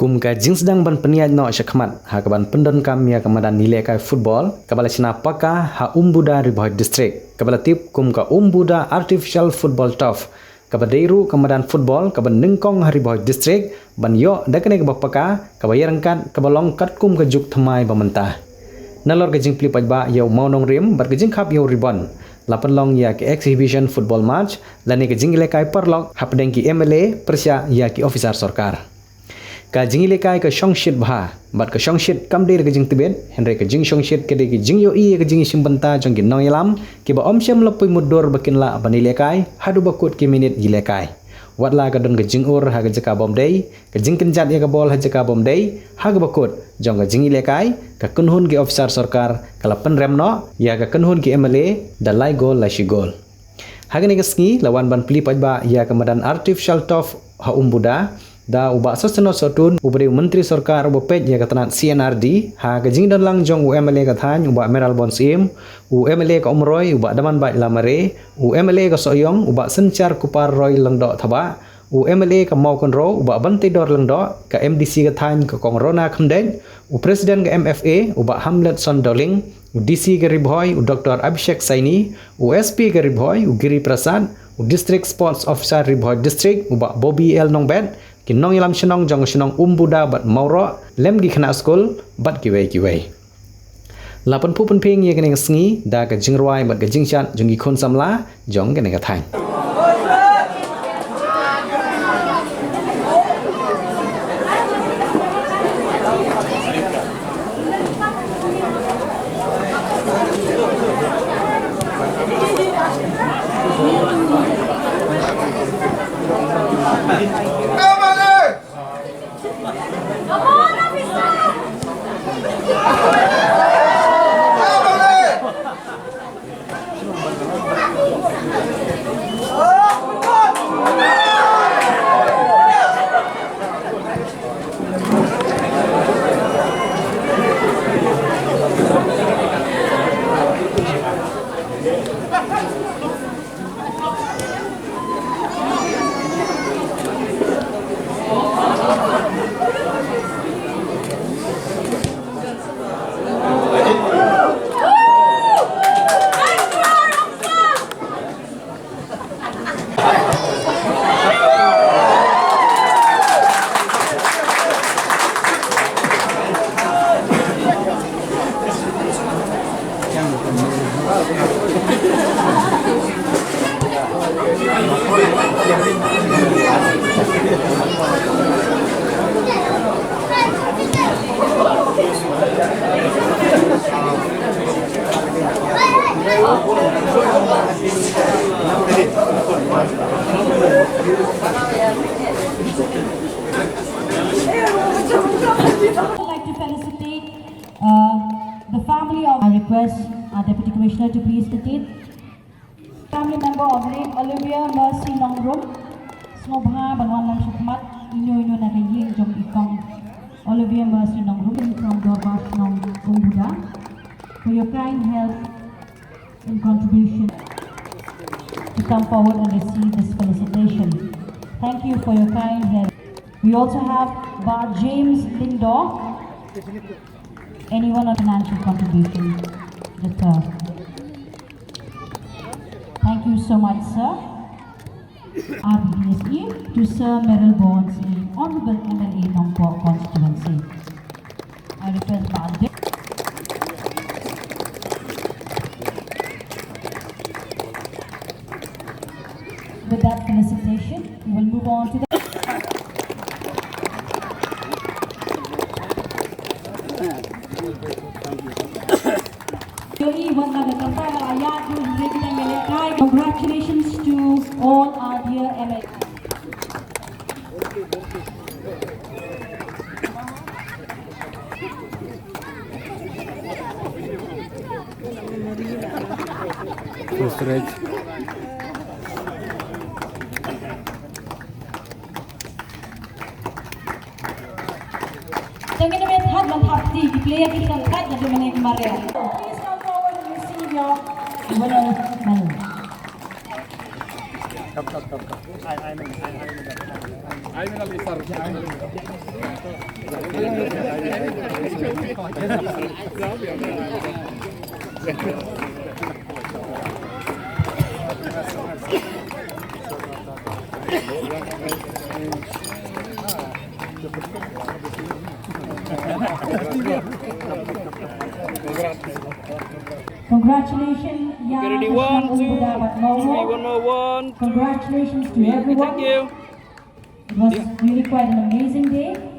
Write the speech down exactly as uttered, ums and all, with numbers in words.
Kum ka jingsdang ban pynïaid noh shakhmat ha kaban pyndonkam ïa ka madan ïalehkai football kaba la shna paka ha Umbuda Ri Bhoi District, kaba la tip kum ka Umbuda Artificial Football Turf, kaba dei ruh ka madan football kaba nyngkong ha Ri Bhoi District ban ïoh da kane kaba paka, kaba ïaryngkat kaba long katkum ka juk thymmai ba mynta. Nalor ka jingplie paidbah ïa u mawnongrim bad ka jingkhap ïa u ribon, la pynlong ïa ka exhibition football match lane ka jingïalehkai paralok hapdeng ki M L A pyrshah ïa ki officer sorkar. Ka jingïalehkai ka shongshit bha, bad ka shongshit kam dei da ka jingtbit, hynrei ka jingshongshit ka dei ka jingïohi ïa ka jingïashim bynta jong ki nongïalam kiba ym shym la poi mutdur ba kin lah ban ïalehkai haduh ba kut ki minit ïalehkai. Watla ka don ka jingur ha ka jaka bym dei, ka jingkynjat ïa ka bol ha jaka bym dei, ha kaba kut jong ka jingïalehkai, ka kynhun ki officer sorkar ka la pynrem noh ïa ka kynhun ki M L A da lai gol la shi gol. Ha kane ka sngi la wan ban plie paidbah ïa ka madan Artificial Turf ha Umbuda da u Bah Sosteno Sohtun, uba dei u Myntri Sorkar uba peit ïa ka tnat C and R D, ha ka jingdon lang jong u M L A ka thaiñ u Bah Mayral Born Syiem, u M L A ka Umroi u Bah Damanbait Lamare, u M L A ka Sohiong u Bah Synshar Kupar Roy Lyngdoh Thabah, u M L A ka Mawkynrew u Bah Banteidor Lyngdoh, ka M D C ka thaiñ ka Kong Rona Khymdeit, u President ka M F A u Bah Hamletson Dohling, u D C ka Ri Bhoi u Doctor Abhishek Saini, u S P ka Ri Bhoi u Giri Prasad, u District Sports Officer Ri Bhoi District u Bah Bobby L Nongbet, ki nongïalam shnong jong ka shnong Umbuda bad Mawroh, lem ki khynnah skul bad kiwei kiwei. La pynphuh pynphieng ïa kane ka sngi da ka jingrwai bad ka jingshad jong ki khun samla jong kane ka thaiñ. I'd like to felicitate, uh, the family of, I request our Deputy Commissioner to please state. Family member of late Olivia Mercy Nongrum. Sngewbha ban wan lam shakhmat, ino ino na ka ïing jong i kong Olivia Mercy Nongrum from Dorbar Shnong Umbuda for your kind help in contribution to come forward and receive this felicitation. Thank you for your kind help. We also have Bah James Lyngdoh. Anyone on financial contribution? Just, uh, thank you so much, sir. R B D S E to Sir Mayral Born Syiem, Honorable M L A Nongpoh Constituency. I request Bah James. With that felicitation, we will move on to the Congratulations to all our dear M L A. Frustrate. Tang ïa ngi ban thap, ban thap kti, ki player ki dang thap na jong ngi ki mareh. Please come forward and receive your winner medal. Congratulations, ya. Ready, one, two, three, one more, one, two. Congratulations to everyone. Thank you. It was really quite an amazing day.